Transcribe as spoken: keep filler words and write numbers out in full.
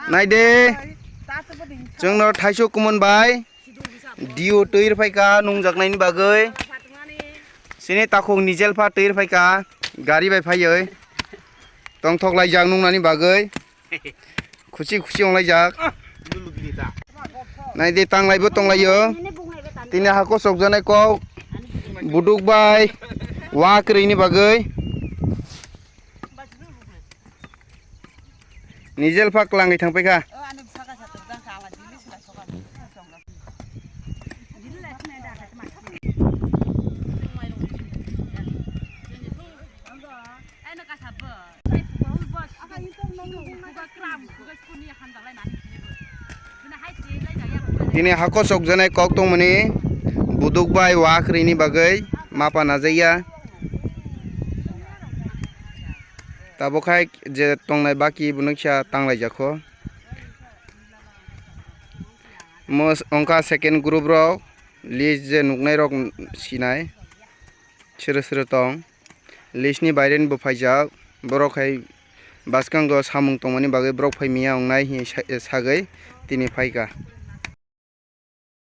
Naide, chwngno Thaisuk Kumon bai D O twi rwphaikha nungjaknaini bagwi. Chini takhuk Nijelpha twi rwphaikha gari bai phaiwi. Tongthok laijak nungnani bagwi. Khusi khusi wnglaijak. Naide tanglaibo tonglaio. Tini hako chokjaknai kok buduk bai wa kwrwini bagwi. Nijelpha kwlangwi thangpaikha. Tini hako chokjaknai kok tongmani buduk bai wa kwrwini bagwi mapa najakya. Tabuk hai je tongnai baki bo nuksa tanglaijak kho. Mo wngkha second group rok, list je nuknai rok sinai sero sero tong. List ni baire ni bo phaijak, borok hai bwskango samung tongmani bagwi borok phai miya wngnai hinwi sa-, sagwi tini phaikha.